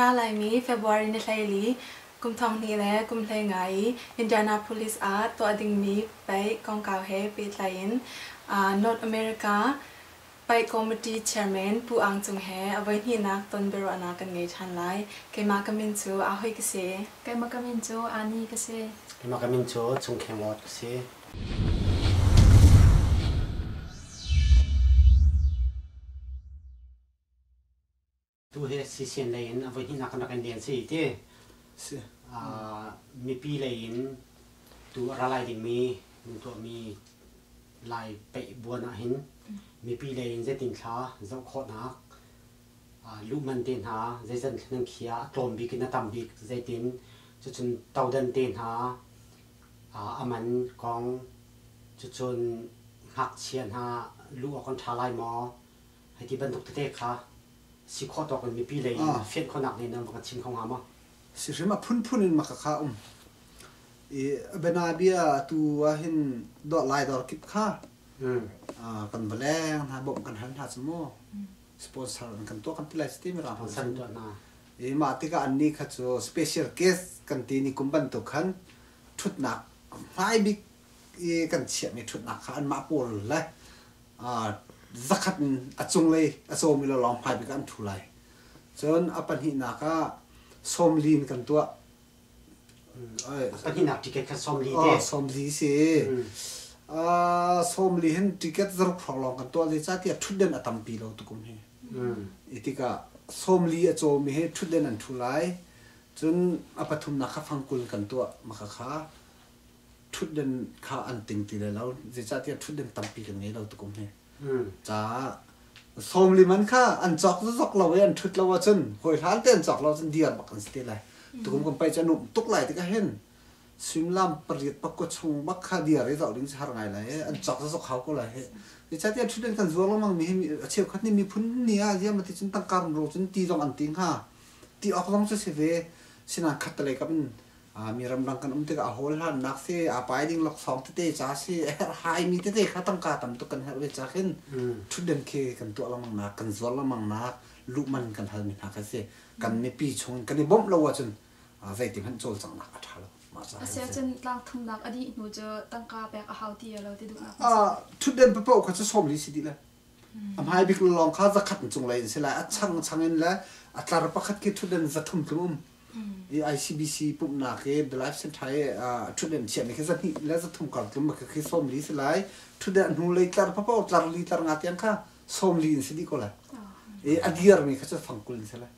A ra laimi February ni 14 kum 2015 i Indianapolis ah tuah dingmi paih kongkau he pehtlai in North America Paih Committee Chairman Pu Ang Cung he a voihnihnak ton biaruahnak kan ngei ṭhan lai. Keimah ka min cu Aa Hui ka si. Keimah ka min cu Ani ka si. Keimah ka min cu Chung Kheng Awt ka si. Tu hi CCN lei in a voihnihnak kan rak in len si ti. Si. Mipi lei in tu a ra lai dingmi nan tuahmi Lai peih buan ah hin mipi lei in zeitin thla zoh khawhnak luhman te hna zeizan nan khia a tlawm bik in a tam bik zeitin cucun todan te hna a man kong cucun ngakchia hna luh awk an ṭha lai maw hei ti bantuk tete kha si khawh tawk in mipi lei in fianh khawhnak nih nan va kan chim kho hnga maw? Si hrim a phunphun in maka kha um. I bianabia tu ah hin dawh lai dawr kip kha kan va leng hna bawmh kan hal hna cu mu sponsor an kan tuah kan ti lai ti mi ra sponsor tuah hna. I mah tikah annih kha cu special case kan ti ni kum bantuk khan ṭhutnak hmai bik i kan chiahmi ṭhutnak kha anmah pawl le zakhat in a cunglei a cawmi le lawng hmai bik ah an ṭhu lai. Cun a pahnihnak ah sawmli in kan tuah. A pahnihnak ticket kha sawmli te. Sawmli si. Sawmli hin ticket zaruk hrawng lawng kan tuah zeicahtiah ṭhutden a tampi lo tukum hi. I tikah sawmli a cawmi hi ṭhutden an ṭhu lai. Cun a pathumnak kha fangkul kan tuah maka kha ṭhutden kha an ting ti lai lo zeicahtiah ṭhutden tampi kan ngei lo tukum hi caah sawmli man kha an cawk zok lo i an ṭhut lo ahcun hawi hlan te an cawk lo ahcun diar bak an si te lai tukum kan pai cu an um tuk lai tikah hin suimilam pariat pakua chung bak kha diar i zoh ding cu har ngai lai i an cawk zok hau ko lai hi zeicahtiah ṭhutden kan zuar lengmang mi hi a cheukhat nih miphun ni ah ziah ti cun tangka rumro cun ti zong an ti hnga ti awk zong cu si ve sinain khattelei kap in Mi ramdang kan um tikah a hawl hlannak si, aa pai ding laksawng tete ca si, a herhhai mi tete kha tangka tam tuk kan herh ve ca khin ṭhutden khi kan tuah lengmang nak, kan zuar lengmang nak, luh man kan hal mi hna kha si. Kan mipi chung kan i bawmh lo ahcun zeiti hmanh cawlcanghnak a ṭha lo. Mah ca Asiahcun tlangthumnak a dih hnu cu tangka pek a hau ti lo ti duhnak Ṭhutden paoh kha cu sawmli si dih le. A hmai bik lawng kha zakhat in cunglei in si lai. A chang chang in le a tlar pakhat khi ṭhutden zathum tlum um. I ICBC pumhnak i The Life Center i ṭhutden chiahmi khi zahnih le zathum kar tlum khi 40 si lai. Ṭhutden hnulei tlar paoh tlar li tlar nga tiang kha 40 in si dih ko lai. I a dirmi kha cu fangkul in si lai.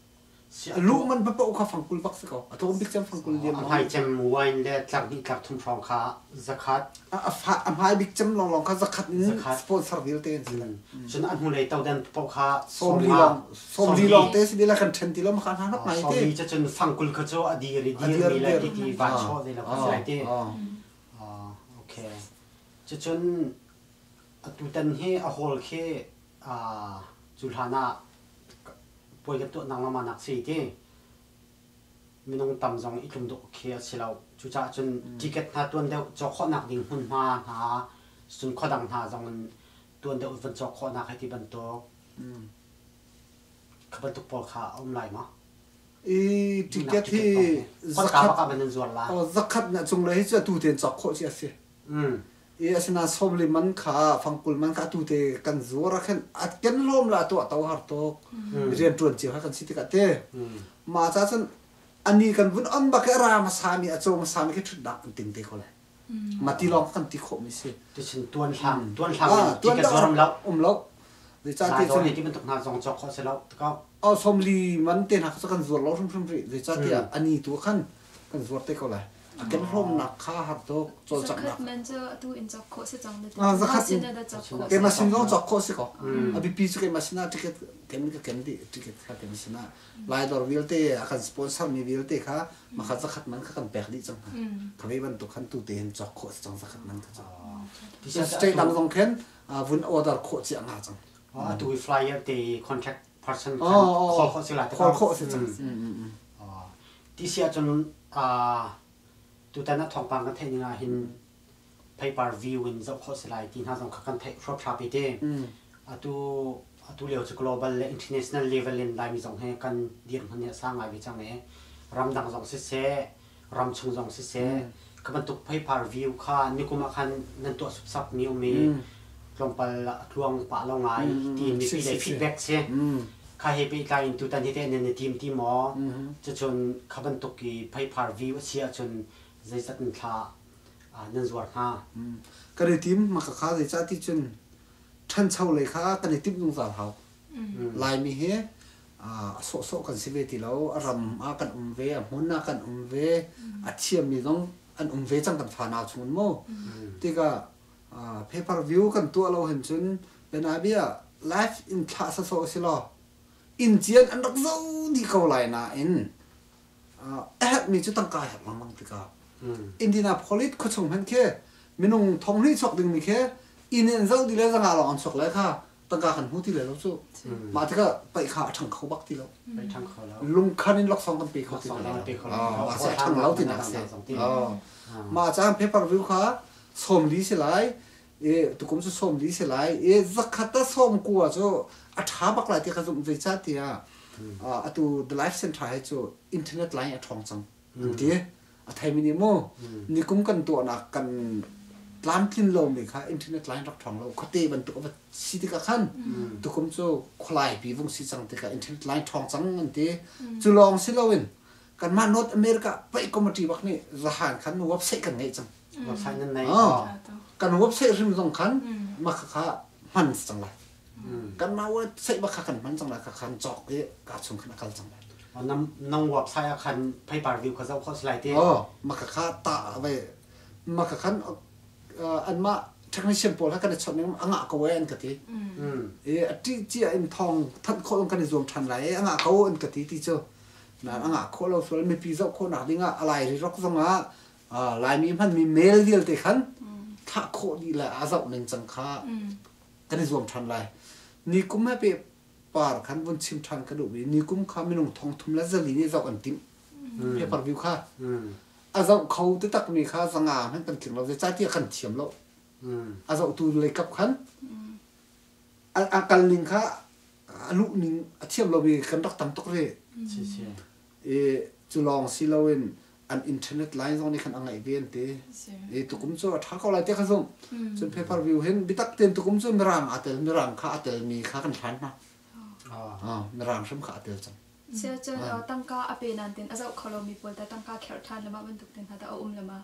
A luh man paoh kha fangkul bak si ko. A tlawm bik cem fangkul liam. A hmai cem wine le tlar hnih tlar thum hrawng kha zakhat. A hmai bik cem lawnglawng kha zakhat in sponsor vialte an si lai. Cun a hnulei todan paoh kha 40 lawng 40 lawng te si la kan ṭhen ti lo ma kha hna nak ngai te. 40 cu cun fangkul kha cu a dir i dirmi le ti ti van chawh ve lo kha si lai ti. Okay. Cucun atutan hi a hall khi cu hlan ah puai kan tuah nak lama nak si ti. Minung tam zong i tlum dawh khi a si lo. Cucaah cun ticket hna tuan deuh cawk khawhnak ding hmunhma hna cun khuadang hna zong in tuan deuh van cawk khawhnak hei ti bantuk kha bantuk pawl kha a um lai maw? I ticket hi zakhat nan zuar la. Zakhat na cung le hi cu atu tein cawk khawh ci a si. I asinain sawmli man kha fangkul man kha atu te kan zuar ah khin a ken hlawm la tuah to har tuk. Rian ṭuan cio kha kan si tikah te. Mah ca cun ani kan vun on bak i a ra hmasa mi a caw hmasa mi khi ṭhutnak an ting te ko lai. Mati lawng kan ti khawhmi si. Ticun tuan hlang tuan hlang in ti ka zuar um lo. Um lo. Zeicahtiah cun ti bantuk hna zong cawk khawh si lo. Tikau. Oh 40 man te hna kha kan zuar lo hrimhrim rih. Zeicahtiah ani tu khan kan zuar te ko lai. A kan hlawmnak kha har tuk cawlcanghnak. Zakhat man cu atu in cawk khawh si cang na ti. Zakhat in cawk khawh. Keimah sin zong cawk khawh si ko. A bipi cu keimah sinah ticket ken ka ken dih ticket kha keimah sinah Laidawr vialte a kan sponsor mi vialte kha makhat zakhat man kha kan pek dih cang hna. Kha ve bantuk khan tu te hin cawk khawh si cang zakhat man kha cu. State dang zong khin vun order khawh cia nga cang. Atu i flyer te contract person khan call khawh si la call khawh si cang. Ti si ahcun tutan a thawngpang kan theih ning ah hin paper view in zoh khawh si lai ti hna zong kha kan theih hrawp hrap i te. Atu Atu lio cu global le international level in Laimi zong he kan dirhmun hi a sang ngai ve cang i ramdang zong siseh, ramchung zong siseh, kha bantuk pay-per view kha nikum ah khan nan tuah supsap mi um i tlawmpal a tluang pah lo ngai ti mipi lei feedback si. Kha he pehtlai in tutan hi teh nan i tim ti maw? Cucun kha bantuk i pay-per view a si ahcun zeizat in thla nan zuar hnga? Kan i tim maka kha zeicah ti cun ṭhancho lei kha kan i timh zungzal hau. Laimi hi a sawhsawh kan si ve ti lo. A ram ah kan um ve, a hmun ah kan um ve, a thiammi zong an um ve cang kan fanau chung in mu. Tikah pay per view kan tuah lo hin cun bianabia live in thlah sawsawh si law inn cian an rak zo dih ko lai nain a herhmi cu tangka a herh lengmang tikah Indianapolis khuachung hmanh khi minung thong hnih chuak dingmi khi inn in zoh dih le zanga lawng an chuak le kha tangka kan hmu ti le lo cu mah tikah paih kha a ṭhang kho bak ti lo lungkhan in laksawng kan pe kho ti lo mah si a ṭhang lo tinak si mah caan pay per view kha 40 si lai i tukum cu 40 si lai i 190 cu a ṭha bak lai ti ka zumh zeicah tiah atu the life center he cu internet line a ṭhawng cang an ti a theimi nih mu nikum kan tuahnak kan tlamtlin lomi kha internet line rak ṭhawng lo khuate bantuk a va si tikah khan tukum cu khualaipi vung si cang tikah internet line ṭhawng cang an ti. Cu lawng si loin kanmah North America paih committee bak nih zahan khan website kan ngeih cang. Website nan nei. Kan website hrim zong khan mah kha hman cang lai. Kanmah website bak kha kan hman cang lai kha khan cawk i ka chung khan a kal cang lai. Nang website ah khan pay per view kha zoh khawh si lai ti. Oh, mah kha ta ve mah kha khan anmah technician pawl kha kan i chawnh ning a ngah ko e an ka ti. I a ṭih cia in thawng thanh khawh kan i zuam ṭhan lai e a ngah ko an ka ti ti cu. Nain a ngah khawh lo sual mipi zoh khawhnak ding ah a lai ri rok zong ah Laimi hmanmi mail vialte khan thlah khawh dih le a zoh ning cang kha kan i zuam ṭhan lai. Ni kum he pe par khan vun chim ṭhan ka duh i ni kum kha minung 3400 nih zoh an timh. Pay per view kha a zoh kho taktakmi kha 500 hmanh kan tling lo. Zeicahtiah kan thiam lo. A zohtu lei kap khan a kal ning kha a luh ning a thiam lomi kan rak tam tuk rih. I cu lawng si loin an internet line zong nih khan a ngaih ve an ti. I tukum cu a ṭha ko lai tiah ka zumh. Cun pay per view hin biatak tein tukum cu mirang aa tel mirang kha a telmi kha kan hlan hna. Mirang hrim kha a tel cang. Sia cun tangka a pe nan tin a zoh kho lomi pawl ta tangka kherh ṭhan lama bantuk te hna ta a um lama.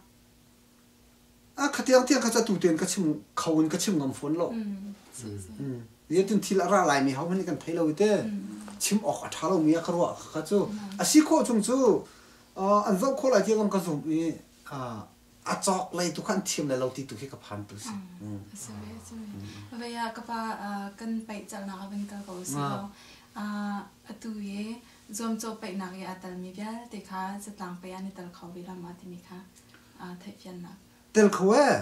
A khatiang tiang kha cu atu tein ka chim kho in ka chim ngam fawn lo. Zeitin thil a ra laimi ho hmanh kan thei lo i te chim awk a ṭha lomi ah ka ruah kha cu a si khawh chung cu an zoh khawh lai tiah ka zumh i a cawk lei tu kha an thiam lai lo ti tu khi ka phan tu si. Vei ah ka pa kan paih calnak ah van kal ko si lo. Atu i zuamcawh paihnak i aa telmi vialte kha zatlang paih ah an i tel kho ve lo ma timi kha theihfiannak. Tel kho ee.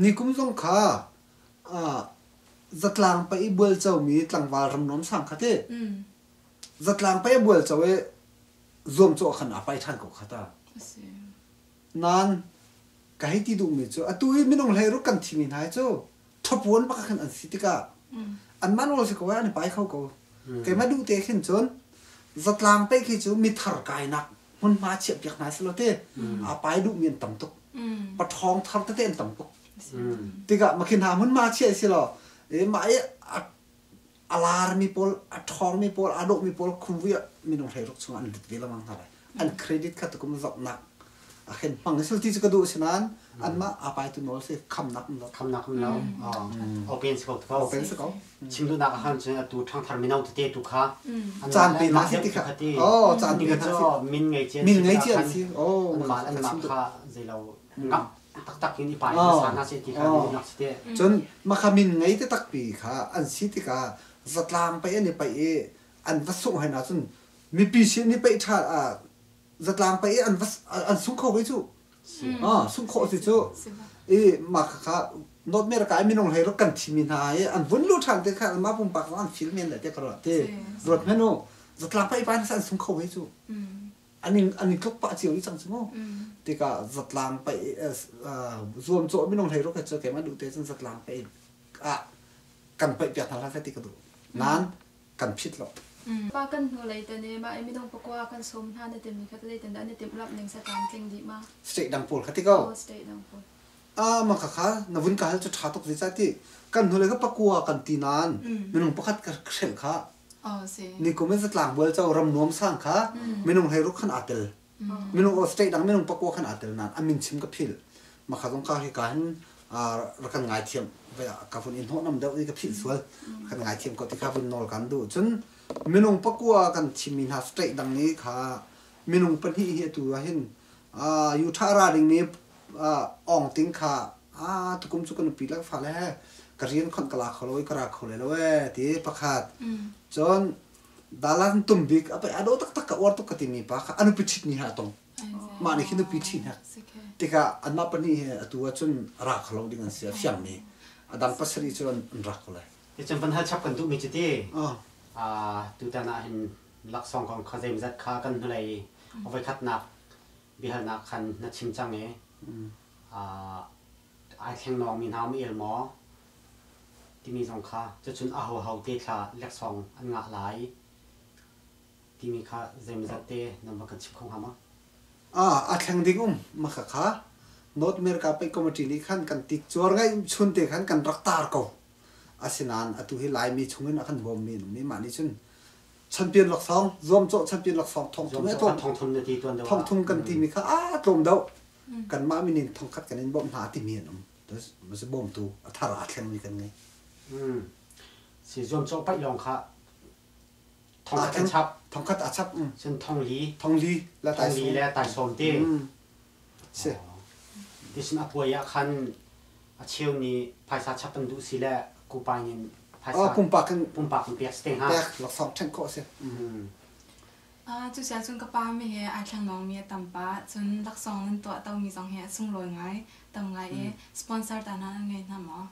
Nikum zong kha zatlang paih i bualco mi tlangval ramnuam sang kha ti. Zatlang paih a bualco i zuamcawh khan aa pai ṭhan ko kha ta. Nain ka hei ti duhmi cu atu i minung 16 kan thimi hna hi cu ṭhapuan bak khan an si tikah anmah nawl si ko ai an i pai kho ko. Keimah duh te khin cun zatlang paih khi cu mithar kainak hmunhma chiahpiak hna selaw te aa pai duhmi an tam tuk. Paṭhawng thar tete an tam tuk. Tikah makhin hna hmunhma chiah si law mah i a larmi pawl, a ṭhawngmi pawl, aa dawhmi pawl khumvui ah minung 16 chungah an lut ve lengmang hna lai. An credit kha tukum zohnak a khen hmang sul ti cu ka duh sinain anmah aa paitu nawl si khamnak um lo. Khamnak um lo. Open si ko ko. Open si ko. Chim duhnak ah khan cun atu ṭhangthar mino tete tu kha caan pe na si ti kha. Oh, caan pe na si. Min ngei cian min ngei cian si. Oh, anmah anmah kha zeilo ngam taktak in i pai hmasa hna seh ti kha nak si te. Cun maka min ngei te takpi kha an si tikah zatlang pei an i paih i an va sungh hai na cun mipi sin i paih ṭha zatlang paih i an va an sung kho ve cu. Sungh khawh si cu. I mah kha North America i minung hlei rak kan thimi hna i an vun lu ṭhan te kha mah pumpak zong an feel men le te ka ruah te. Ruat hmanh u zatlang paih pa an sung kho ve cu. An i tluk pah cio i cang cu mu. Tikah zatlang paih zuamcawh minung hlei ruk cu keimah duh te cun zatlang paih ah kan paih piak hna hlah seh ti ka duh. Nain kan phit lo. Pa kan hnulei tan i mah i minung pakua kan sawm hna na timi kha zeitin dah na timhlamh ning sa tlamtling dih ma? State dang pawl kha ti ko. Oh, state dang pawl. Ah, mah kha na vun ka hal cu ṭha tuk zeicah ti kan hnulei kha pakua kan ti nain minung pakhat ka hrelh kha. Oh, si. Nikum in zatlang bual co ram nuam sang kha minung hlei ruk khan aa tel. Minung state dang minung pakua khan aa tel nain a min chim ka philh. Mah kha zong ka hi ka hin rak kan ngaithiam ka vun in hnawhnam deuh i ka philh sual kan ngaithiam ko ti kha vun nawl kan duh. Cun minung pakua kan thimmi hna state dang i kha minung pahnih hi atu ah hin Utah ra dingmi Awng Ting kha tukum cu ka nupi le ka fale he ka rian khonh ka la kho lo i ka ra kho le lo ee ti pakhat. Cun dalan tum bik a a dawh taktak ka uar tuk ka timi pa kha a nupi ṭhit ni ha a tong. Mah nih khi nupi ṭhi hnek. Tikah anmah pahnih hi atu ahcun ra kho lo ding an si a fiangmi. A dang pasarih cu an ra kho lai. Ticun van hal chap kan duhmi cu ti tutan ah hin laksawng kong kha zeimazat kha kan hnulei a voikhatnak biahalnak khan na chim cang i ai thleng nawngmi hna um el maw timi zong kha cucun ahoho te thla laksawng an ngah lai timi kha zeimazat te nan va kan chim kho hnga maw? A thleng ding um ma kha kha North America Paih Committee nih khan kan tik cuar ngai chun te khan kan rak tar ko. Asinain atu hi Laimi chungin a kan bawmmi an um i mah nih cun champion laksawng zuamcawh champion laksawng thongthum he tlawm thongthum na ti tuan deuh thongthum kan timi kha a tlawm deuh kanmah min in thongkhat kan in bawmh hna timi an um si bawmtu a thar aa thlengmi kan ngei. Si zuamcawh paih lawng kha thongkhat an chap. Thongkhat a chap. Cun thongli. Thongli le thongli le taisawm te. Si. Tisin a puai ah khan a cheu nih phaisa chap an duh si le kupa in phaisa pumpak in pumpak in pek si te hnga. Pek laksawng ṭhenh khawh a si. Cusia cun ka pa mi he ai thleng mi a tam pah. Cun laksawng nan tuah tomi zong hi a sunglawi ngai, tam ngai i sponsor ta hna nan ngei hna maw?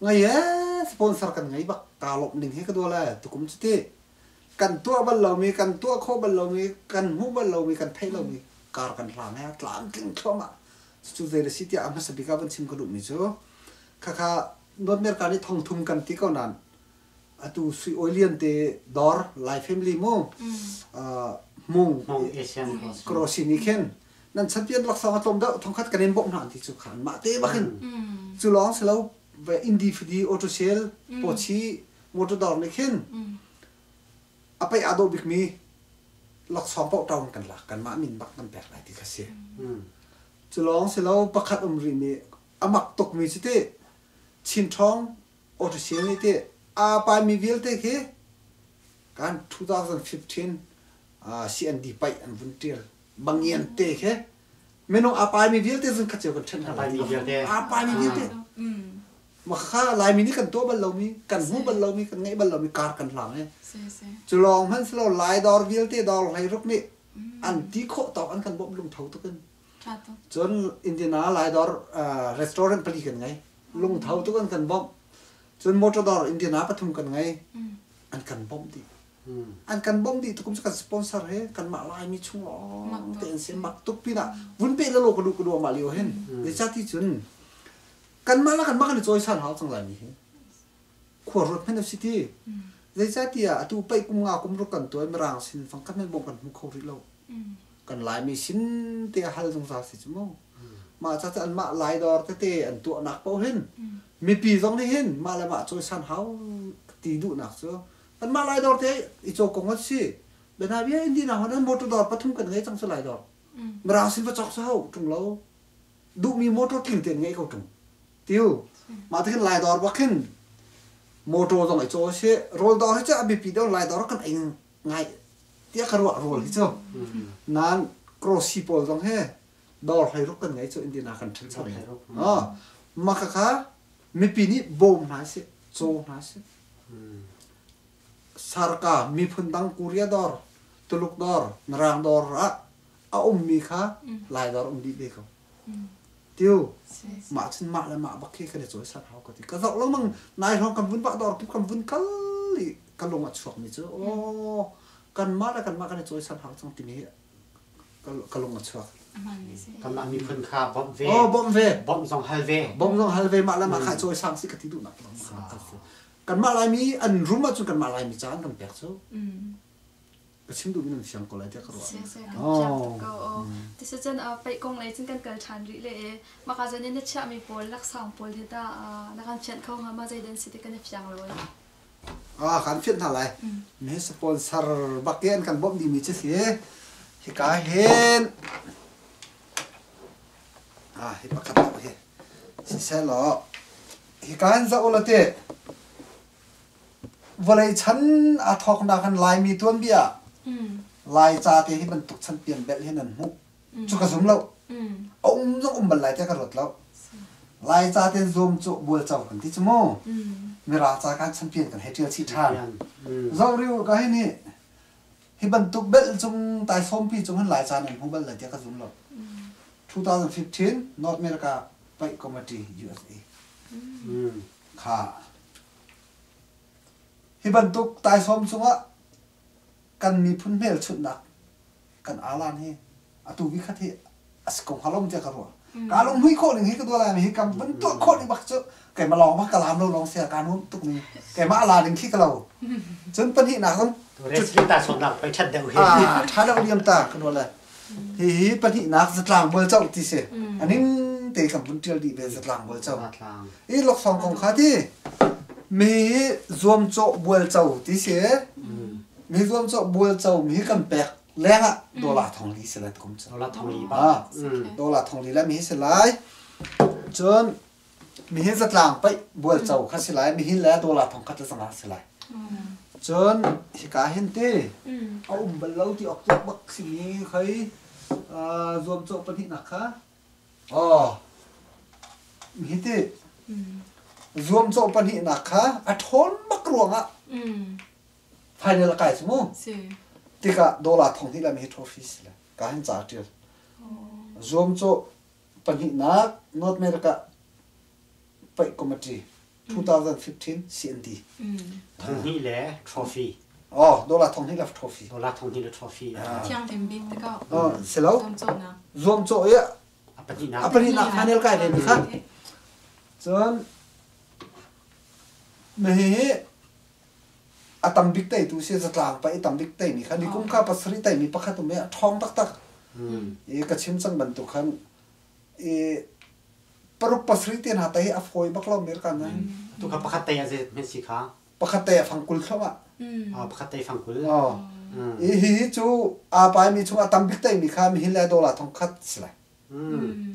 Ngei ee, sponsor kan ngei bak. Kaa lawmh ning hi ka dua le tukum cu ti. Kan tuah bal lomi, kan tuah khawh bal lomi, kan hmuh bal lomi, kan theih lomi kar kan hlang he tlamtling thluahmah. Cucu zei le si tiah a hmasa bik ah van chim ka duhmi cu khakha North America nih thongthum kan ti ko nain atu Sui Awi Lian te dawr Lai family mu Hmung Crossy nih khin nan champion laksawng a tlawm deuh thongkhat kan in bawmh hna ti cu khan mah te bakin cu lawng si lo Indi Fidi auto sale pochi motor dawr nih khin a pei aa dawh bikmi laksawng paoh ṭo kan lak kanmah min bak kan pek lai ti kha si. Cu lawng si lo pakhat um rih mi a mak tukmi cu ti Chin Ṭhawng auto sale nih ti aa paimi vialte khi kan 2015 CND paih an vun ṭial bangian te khi minung aa paimi vialte zun khat cio kan ṭhen hna lai. Aa paimi vialte. Mah kha Laimi nih kan tuah bal lomi, kan hmu bal lomi, kan ngeih bal lomi kar kan hlang i. Cu lawng hmanh si lo Lai dawr vialte dawr hlei ruk nih an ti khawh tawk an kan bawmh lungtho tuk in. Cun Indiana Lai dawr restaurant pali kan ngei. Lungtho tuk an kan bawmh. Cun motor dawr Indiana pathum kan ngei. An kan bawmh dih. An kan bawmh dih tukum cu kan sponsor he kanmah Laimi chung lawng te an si mak tuk pinah vun pe la lo ka duh ka duh mah lio hin. Zeicati cun Kanmah le kanmah kan i cawisan hau cang laimi hi. Khua ruat hmanh a si ti. Zeicahtiah atu paih kum nga kum ruk kan tuai Mirang sin fang khat hmanh bawm kan hmu kho rih lo. Kan Laimi sin te a hal zungzal si cu mu. Mah ca cu anmah Lai dawr tete an tuahnak paoh hin mipi zong nih hin mah le mah cawisan hau ti duhnak cu anmah Lai dawr te i caw kong an si. Bianabia Indiana hon an motor dawr pathum kan ngei cang cu Lai dawr. Mirang sin va cawk cu hau ṭung lo. Duhmi motor tling tein ngei ko ṭung. Tiu. Mah ti khin Lai dawr bak khin motor zong i caw si. Rawl dawr hi cu a biapi deuh Lai dawr kan ei ngai tiah ka ruah rawl hi cu. Nain grocery pawl zong hi dawr hlei ruk kan ngei cu Indiana kan ṭhancho. Mah khakha mipi nih bawm hna sih, caw hna sih. Sarka miphun dang Korea dawr, Tuluk dawr, Mirang dawr ah a ummi kha Lai dawr um dih ve ko. Tiu mah cun mah le mah bak khi kan i cawisan hau ka ti. Ka zoh lengmang nai hrawng kan vun vah dawr kip kan vun kal i ka lung a chuakmi cu aw kanmah le kanmah kan i cawisan hau cang timi hi ka lung a chuak. Kanmah miphun kha bawmh ve. Oh, bawmh ve. Bawmh zong hal ve. Bawmh zong hal ve mah le mah kha cawisang si ka ti duhnak. Kanmah Laimi an rum ahcun kanmah Laimi ca an kan pek cu. Ka chim duhmi nan fiang ko lai tiah ka ruah. Si si kan fiang tuk ko. Aw. Tisacun paih kong lei cun kan kal ṭhan rih le e maka zan in na chiahmi pawl laksawng pawl hi tah na kan fianh kho hnga ma zeidan si ti kan i fiang lo e. Ah kan fianh hna lai. Mi sponsor bak an kan bawmh dihmi cu si. Hika hin ah hi pakhat lo hi siseh law hika hin zoh ulaw ti vawlei chan aa thawknak in Laimi tuanbia Laica te hi bantuk chan pian belh hin an hmuh cu ka zum lo. A um zong um bal lai tiah ka ruat lo. Laica te zuam cu bualco kan ti cu mu. Mirang ca kan champion kan hei ṭial chih ṭhan. Zoh riu ka hi nih hi bantuk belh cung taisawmpi cung hin Laica nan hmu bal lai tiah ka zum lo. 2015 North America Paih Committee USA kha hi bantuk taisawm cungah kan miphun hmelchunhnak kan alan hi atu bi khat hi a si ko hnga lo tiah ka ruah. Ka lung hmui khawh ning hi ka dual lai hi kam van tuah khawh ning bak cu keimah lawng bak ka lam lo lawng sia ka nuam tuk ni keimah ala ning khi ka lo. Cun pahnihnak zong Wrestling ta sawmnak pei ṭhat deuh hi. Ah ṭha deuh liam ta ka dual lai. Hi hi pahnihnak zatlang bual co ti si. Aning te kan vun ṭial dih ve zatlang bual co. I laksawng kong kha ti mi zuamcawh bual co ti si. Mi zuamcawh bual co mi kan pek leng ah dollar thong li si lai kum cu. Dollar thong li ba. Dollar thong li la mi hi si lai. Cun mi hi zatlang paih bual co kha si lai. Mi hi le dollar thong khat le zanga si lai. Cun hika hin ti a um bal lo ti awk tlak bak simi khei zuamcawh pahnihnak kha Oh, hi ti zuamcawh pahnihnak kha a ṭhawn bak ruangah final a kai cu mu. Tikah dollar thong hnih lam hi trophy si le ka hin ca ṭial. Zuamcawh pahnihnak North America paih committee 2015 CND. Thong hnih le trophy. Oh, dollar thong hnih le trophy. Dollar thong hnih le trophy. Thianghlim bik te ko. Oh, si lo. Zuamcawh i a pahnihnak final kai ve mi kha. Cun hihi a tam bik teitu si zatlang pa i tam bik teimi kha ni kum kha pasarih teimi pakhat um i a ṭhawng taktak. I ka chim cang bantuk khan i paruk pasarih te hna te hi a fawi bak lo America na hin. Tu kha pakhat te a zei hmet si kha? Pakhat te a fang kul thluahmah. Pakhat te fang kul. Hi hi cu aa paimi chung a tam bik teimi kha mihin le dollar thong khat si lai.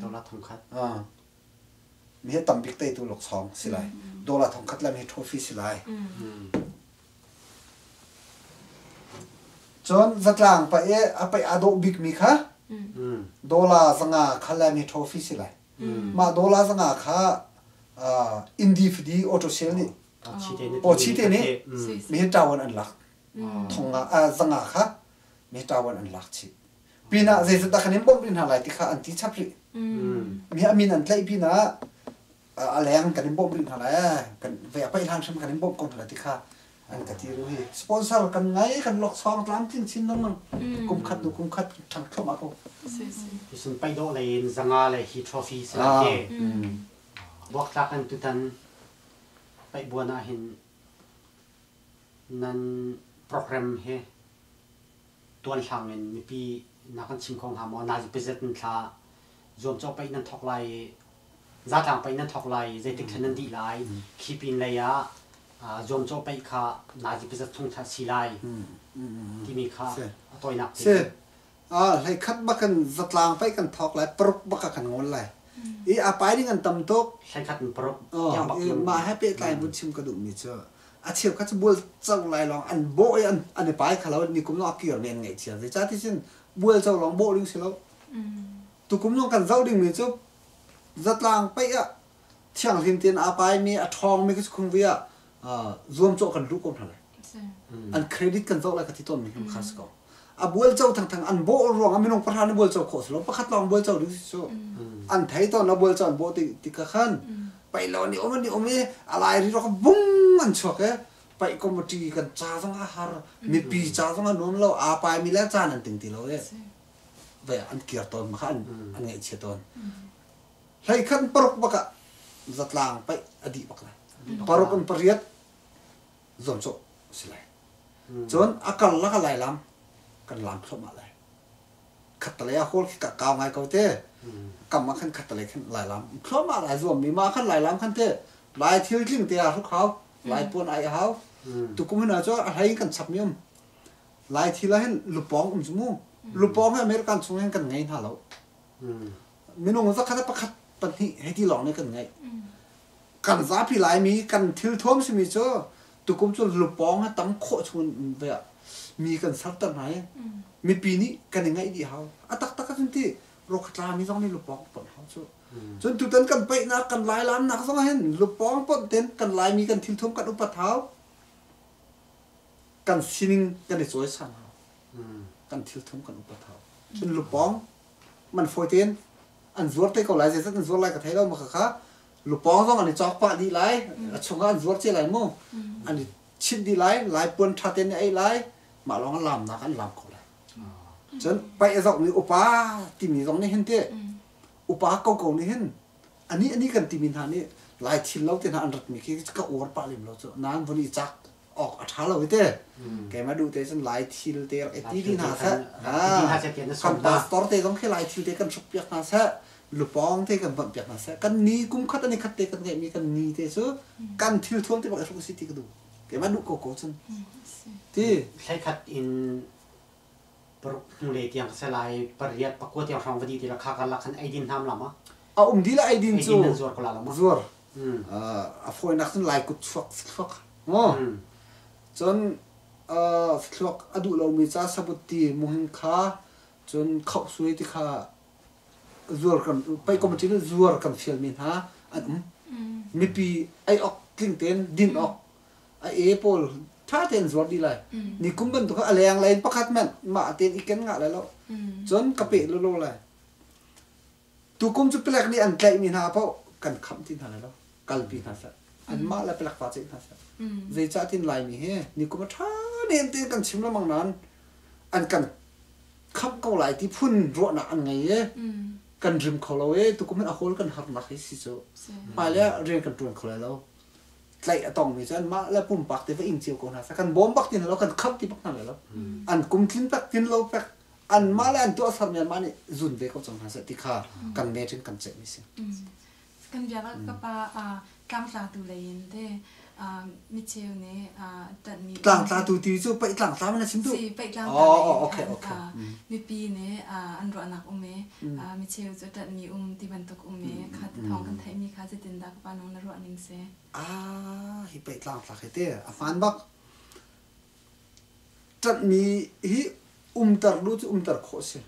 Dollar thong khat. Mi hi tam bik teitu laksawng si lai. Dollar thong khat le mi trophy si lai. Cun zatlang pa i a paih aa dawh bikmi kha dollar zanga kha le mi trophy si lai. Mah dollar zanga kha Indi fidi auto sale nih Awchi te nih mi hi ṭawan an lak. Thong nga zanga kha mi ṭawan an lak chih. Pinah zeizat dah kan in bawmh rih hna lai ti kha an ti chap rih. Mi a min an tlaih pinah a leng kan in bawmh rih hna lai kan ve a paih hlan hrim kan in bawmh ko hna lai ti kha an ka ti ru hi. Sponsor kan ngai kan laksawng tlamtling chin lengmang. Kum khat nu kum khat ṭhang thluahmah ko. Tusun paih dawh lei in zanga le hi trophy si lai ke. Buaktlak in tutan paih buan ah hin nan program hi tuan hlang in mipi na kan chim kho hnga maw? Nazi pezet in thla zuamcawh paih nan thawk lai i zatlang paih nan thawk lai i zeitik thla nan dih lai? Khi pin lei ah zuamcawh paih kha nazi pezet chung thla si lai timi kha a tawinak te. Hlei khat bak kan zatlang paih kan thawk lai, paruk bak ah kan ngol lai. I a pai ding an tam tuk. Hlei khat in paruk. Mah he pehtlai vun chim ka duhmi cu a cheukhat cu bual co lai lawng an bawh i an i pai kha lo ni kum lawng a kir mi an ngaihchia zeicah ti cun bual co lawng bawh ding si lo. Tukum lawng kan zoh dingmi cu zatlang paih ah thianghlim tein aa paimi a ṭhawngmi khi khungvui ah zuamcawh kan luh ko hna lai. An credit kan zoh lai ka ti tawnmi hi kha si ko. A bual co thangthang an bawh ruang ah minung pahra nih bual co khawh si lo pakhat lawng bual co ding si cu. An thei tawn a bual co an bawh ti ka khan paih lo ni um an i um i a lai ri rawk bung an chuak i paih committee kan ca zong a har mipi ca zong a nuam lo aa paimi le caan an ting ti lo i ve an kir tawn ma kha an ngaihchia tawn. Hlei khan paruk bak ah zatlang paih a dih bak lai. Paruk in pariat. Zuamcawh si lai. Cun a karlak ah lailam kan lam thluahmah lai. Khattalei ah hall khi ka kau ngai ko te. Kam ah khan khattalei khan lailam thluahmah lai zuammi mah khan lailam khan te lai thil tling te ah hruk hau, lai puan ai hau. Tukum hin ah cu a hlei kan chapmi um. Lai thil ah hin lupawng um cu mu. Lupawng hi American chung hin kan ngei hna lo. Minung zakhat ah pakhat pahnih hei ti lawng nih kan ngeih. Kan zapi Laimi kan thil thuam simi cu tukum cu lupawng he tam khawh chung in ve ah mi kan serter hna i mipi nih kan i ngaih dih hau. A taktak ahcun ti rawkhatlami zong nih lupawng ponh hau cu. Cun tutan kan paihnak kan lailamnak zong ah hin lupawng ponh ten kan Laimi kan thil thuam kan upat hau. Kan sining kan i cawisan hau. Kan thil thuam kan upat hau. Cun lupawng man fawi tein an zuar te ko lai zeizat an zuar lai ka thei lo ma kha lupawng zong an i cawk pah dih lai a chungah an zuar ce lai mu an i chinh dih lai lai puan ṭha tein ei lai mah lawng an lamnak an lam kho lai cun paih a zohmi upa timi zong nih hin te upa ko ko nih hin ani ani kan timi hna nih lai thil lo te hna an ratmi khi ka uar pah lem lo cu nan vun i cak awk a ṭha lo hi te keimah duh te cun lai thil te rak i ti dih hna seh kan pastor te zong khi lai thil te kan hruk piak hna seh lupawng te kan bawmh piak hna seh kan ni kum khat ani khat te kan ngeihmi kan ni te cu kan thil thuam te bak i hruk si ti ka duh keimah duh ko ko cun ti thlai in paruk hnulei tiang ka lai pariat pakua tiang hrawng va di ti la kha karlak khan eidin hnam lam a a um di la eidin cu eidin nan zuar ko la lam zuar a fawinak cun lai kut chuak thluak Cun thluak a duh lomi ca sabutti muhing kha cun khohsuai ti kha zuar kan pei committee nih zuar kan fialmi hna an um. Mipi ei awk tling tein din awk a e pawl ṭha tein zuar dih lai. Ni kum bantuk a leng lei in pakhat hmanh mah tein i ken ngah lai lo. Cun ka peh lolo lai. Tukum cu palek nih an tlaihmi hna paoh kan khamh ti hna lai lo. Kalpi hna seh. Anmah le palek pa ceih hna seh. Zeicah tin Laimi hi nikum a ṭha nem tein kan chim lengmang nain an kan khamh ko lai ti phun ruahnak an ngei i kan rim kho lo i tukum hin a hawl kan harnak hi si cu. Hmailei ah rian kan ṭuan kho lai lo. Tlaih a tongmi cu anmah le pumpak te va ing cio ko hna seh. Kan bawm bak ti hna lo, kan khamh ti bak hna lai lo. An kum tlin pek, tlin lo pek, anmah le an tuahsermi anmah nih zun ve ko cang hna seh ti kha kan meeting kan ceihmi si. Kan biak ah ka pa tlangtlatu lei in te micheu nih ṭanhmi tlangtlatu ti cu paih tlangtla na chim tu si paih tlangtla oh okay okay mipi nih an ruahnak um i micheu cu ṭanhmi um ti bantuk um i kha ti thawng kan theihmi kha zeitindah ka pa nung na ruah ning si ah hi paih tlangtlak hi te a hmaan bak Ṭanhmi hi umter lu cu umter khawh a si.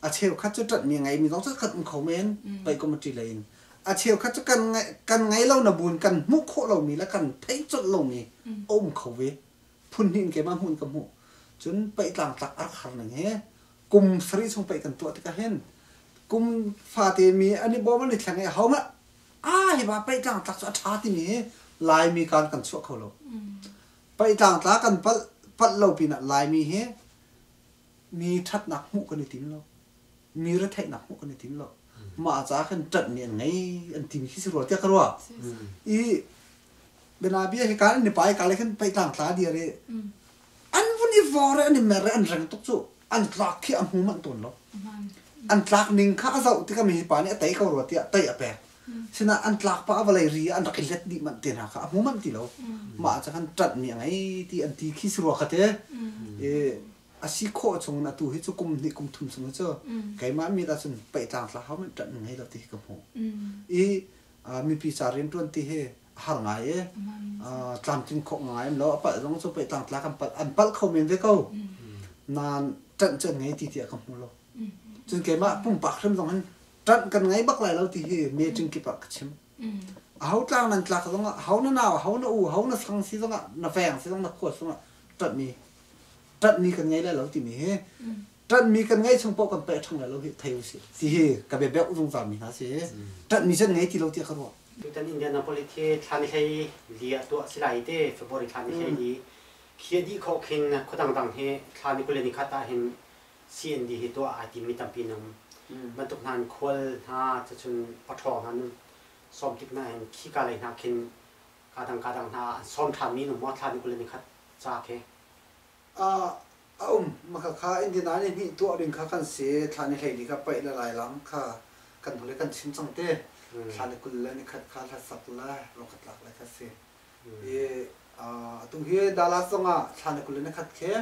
A cheukhat cu ṭanhmi a ngeimi zong cu kan um kho men, paih committee lei in. A cheukhat cu kan kan ngei lo na buin kan hmuh khawh lomi le kan theih colh lomi a um kho ve. Phun hnih in keimah hmuh in ka hmuh. Cun paih tlangtlak a rak har ning hi kum sarih chung paih kan tuah tikah hin kum fate mi an i bawm an i thleng i ahohmanh ah hi ba paih tlangtlak cu a ṭha timi hi Laimi kan kan chuah kho lo. Paih tlangtla kan palh palh lo pinah Laimi hi mi ṭhatnak hmuh kan i tim lo. Mi retheihnak hmuh kan i tim lo. Mah ca khan ṭanhmi an ngei an timi khi si rua tiah ka ruah. I bianabia hi kan ni pai ka le khan paih tlangtla dir i an vun i vor i an i mer i an reng tuk cu an tlak khi a hmu manh tawn lo. An tlak ning kha a zoh tikah mi pa nih a tei ko rua tiah tei a pek. Sinain an tlak pah a vawlei ri ah an rak i let dih manh te hna kha a hmu manh ti lo. Mah ah cun ṭanhmi a ngei ti an ti khi si rua kha te. I a si khawh chung in atu hi cu kum hnih kum thum chung hi cu keimah mit ahcun peihtlang tla hau manh ṭanh ngei lo ti hi ka hmuh. I mipi ca rianṭuan ti hi a har ngai i tlamtlin khawh ngai am lo a palh zong cu peihtlang tla kan palh an palh kho men ve ko. Nain ṭanh cu an ngei ti tiah ka hmu lo. Cun keimah pumpak hrim zong hin ṭanh kan ngei bak lai lo ti hi meeting kip ah ka chim. Aho tlang nan tlak zongah, ho na nau, ho na u, ho na sang si zongah, na veng si zong, na khua zongah ṭanhmi ṭanhmi kan ngei lai lo timi hi ṭanhmi kan ngei chung paoh kan peh ṭhang lai lo hi thei usih ti hi ka bia beuh zungzal mi hna si. Ṭanhmi cu an ngei ti lo tiah ka ruah. Tutan Indianapolis hi thla ni hlei li ah tuah si lai te February thla ni hlei li khi a dih khawh khin khua dangdang hi thla ni 21 ah hin CND hi tuah ai timmi tampi an um. Bantuk hna in khual hna cucun paṭhawng hna nan sawm tik hna hin khika lei hna khin Kadang kadang hna an sawm ṭhanmi nu maw thla ni 21 ca khi? A um. Maka kha Indiana nih hnih tuah ding kha kan si. Thla ni 14 kha paih le lai lang kha kan hule kan chim cang te. Thla ni 21 kha hlasak le rokhat lak le kha si. I atu hi Dallas zongah thla ni 21 khi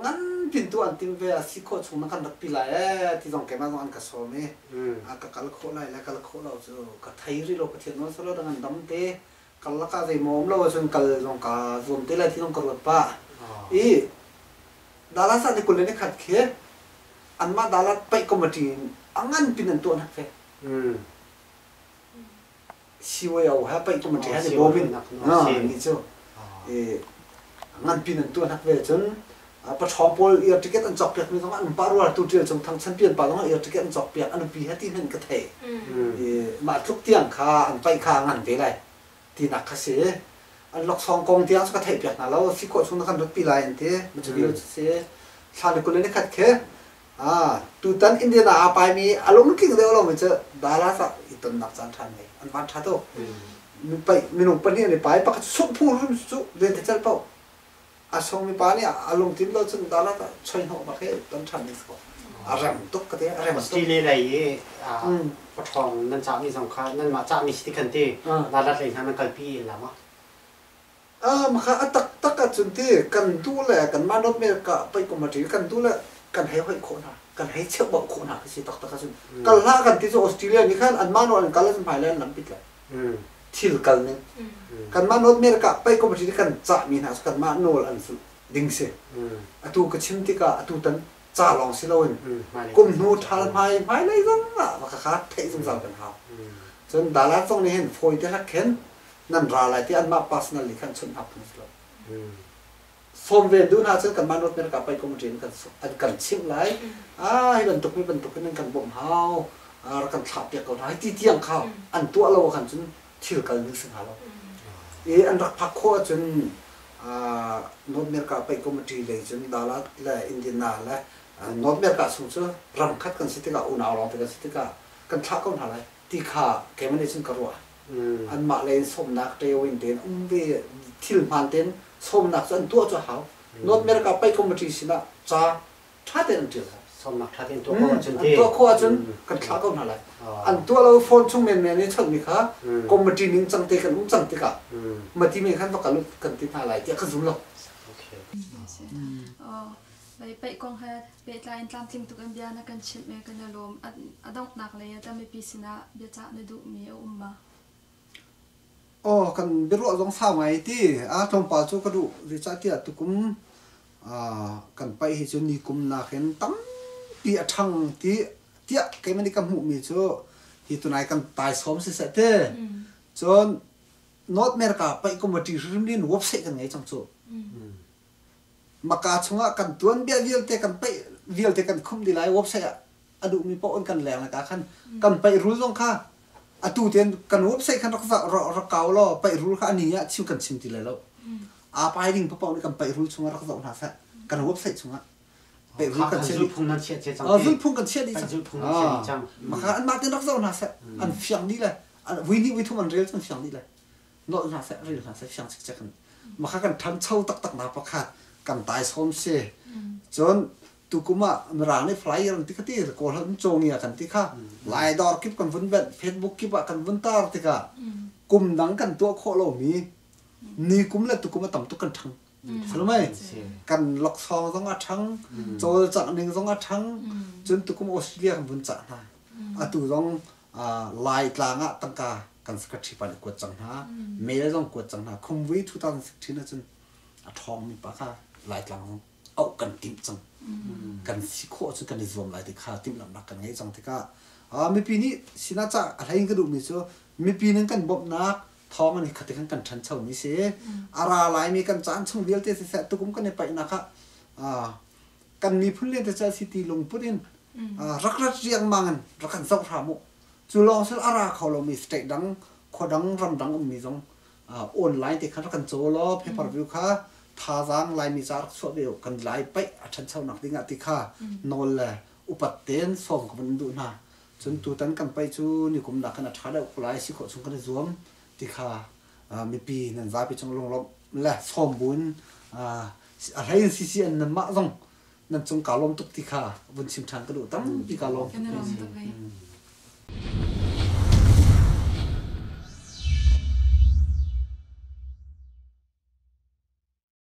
ngan pin tu an tim ve a si khawh chung na kan rak pi lai ee ti zong keimah zong an ka sawm i ka kal khawh lai le kal khawh lo cu ka thei rih lo. Pathian nawl selaw dang an dam te kal lakah zeimaw um lo ahcun kal zong ka zuam te lai ti zong ka ruat pah. I Dallas ah ni 21 khi anmah Dallas paih committee in a ngan pin an tuah hnak ve. CYO he paih committee he ni bawm in ni cu ngan pin an tuah hnak ve. Cun paṭhawng pawl air ticket an cawk piak mi zong an pa rual tu ṭial cung thang champion pa zong air ticket an cawk piak a nupi he ti hmanh ka thei. Mah tluk tiang kha an paih kha ngan ve lai tinak kha si. An laksawng kong tiang cu ka theih piak hna lo. Si khawh chung na kan rat pi lai an ti. Ma cu cu si thla ni 21 khi tutan Indiana aa paimi a lungtling deuh lomi cu Dallas ah i tonnak caan ṭhan ngei an van ṭha tuk. Minung pahnih an i pai, pakhat sungh phung hrim cu lentecelh paoh a sungmi pa nih a lungtin lo cun Dallas ah choi hnawh bak hi ton ṭhan ding si ko. A rem tuk ka ti, a rem tuk. Australia lei i paṭhawng nan cahmi zong kha nanmah cahmi si ti khan ti Dallas lei hna nan kalpi la maw? Maka a taktak ahcun ti kan duh le kanmah North America paih committee kan duh le kan hei hoih khawh hna, kan hei cheuhbauh khawh hna khi si taktak ahcun. Kal hlah kan ti cu Australia nih khan anmah nawl an kal ahcun hmailei an lam pit lai. Thil kal ning. Kanmah North America paih committee nih kan cahmi hna cu kanmah nawl an zulh ding si. Atu ka chim tikah atu tan ca lawng si loin kum hnu ṭhal hmai hmailei zong ah va kha theih zungzal kan hau. Cun Dallas zong nih hin fawi te hlak khin nan ra lai ti anmah personal nih khan chawnh hna phung si lo. Sawm ve duh hna cun kanmah North America paih committee in kan an kan chimh lai. Ah, hi bantuk mi bantuk in an kan bawmh hau, rak kan thlah piak ko hna hi ti tiang kha an tuah lo khan cun thil kal ning si hnga lo. I an rak phak khawh ahcun North America paih committee lei cun Dallas le Indiana le North America chung cu ram khat kan si tikah, unau lawng te kan si tikah kan thlah ko hna lai ti kha keimah nih cun ka ruah. Anmah lei in sawmnak ṭeoin tein um ve, thil hmaan tein sawmnak cu an tuah cu a hau. North America paih committee sinah ca ṭha tein an ṭial hau. Sawmnak ṭha tein tuah khawh ahcun an tuah khawh ahcun kan thlah ko hna lai. An tuah lo phone chung menmen i chawnhmi kha committee ning cang te kan um cang tikah mati men khan va kal u kan ti hna lai tiah ka zum lo. Bai paih kong he pehtlai in tlamtling tuk in bia na kan chimh i kan i lawm. A donghnak lei ah mipi sinah biacah na duhmi a um ma? Aw, kan biaruah zong sau ngai ti. A tlawmpal cu ka duh. Zeicahtiah tukum kan paih hi cu ni kum nakin tampi a ṭhang ti tiah keimah nih ka hmuhmi cu hi tunai kan taisawm siseh te. Cun North America paih committee hrimhrim in website kan ngei cang cu. Maka chungah kan tuanbia vialte, kan paih vialte kan khumh dih lai website ah. A duhmi paoh an kan leng ka khan kan paih rul zong kha atu ten kan website khan rak rak kau law paih rul kha ani ah chim kan chim ti lai lo. Aa pai ding paoh nih kan paih rul chungah rak zoh hna seh, kan website chungah paih rul kan chiah. Zulphung nan chiah cang. Zulphung kan chiah dih cang. Maka an mah ten rak zoh hna seh, an fiang dih le vui hnih vui thum an rel cun fiang dih le nolh hna seh, rel hna seh, fiang cikcek in. Maka kan ṭhancho taktak nak pakhat kan taisawm si. Cun tukum ah Mirang nih flyer an ti kha ti Kawl holh in cawngia kan ti kha Lai dawr kip kan vun benh, Facebook kip ah kan vun tar tikah kum dang kan tuah khawh lomi ni kum le tukum a tam tuk kan ṭhang. Salmai kan laksawng zong a ṭhang, cawlcangh ning zong a ṭhang. Cun tukum Australia kan vun cah hna. Atu zong Lai tlang ah tangka kan secretary pa nih kuat cang hna, mail zong kuat cang hna. Khumvui 2016 ahcun a ṭhawngmi pa kha Lai tlang zong auh kan timh cang. Kan si khawh cu kan i zuam lai ti kha timhlamhnak kan ngei cang tikah mipi nih sinah ca a hlei in ka duhmi cu mipi nih kan bawmhnak thawng an khat kan kan ṭhanchomi si. A ra laimi kan caan chung vialte siseh, tukum kan i paihnak ah kan miphun le te si ti lungput in rak rat riangmang in rak kan zoh hram u. Cu lawng sil a ra kho lomi state dang, khua dang, ram dang ummi zong online te khan rak kan caw law pay per view kha thazaang Laimi ca rak chuah ve u, kan Lai paih a ṭhanchonak ding ah ti kha nawl le upat tein sawm ka van duh hna. Cun tutan kan paih cu nikum nak khan a ṭha deuh ko lai, si khawh chung kan i zuam ti kha. Mipi nan zapi cung lunglawmh le sawm buin a hlei in CCN nanmah zong nan cung kaa lawm tuk ti kha vun chim ṭhan ka duh. Tampi kaa lawm. Kan i lawm tuk ve.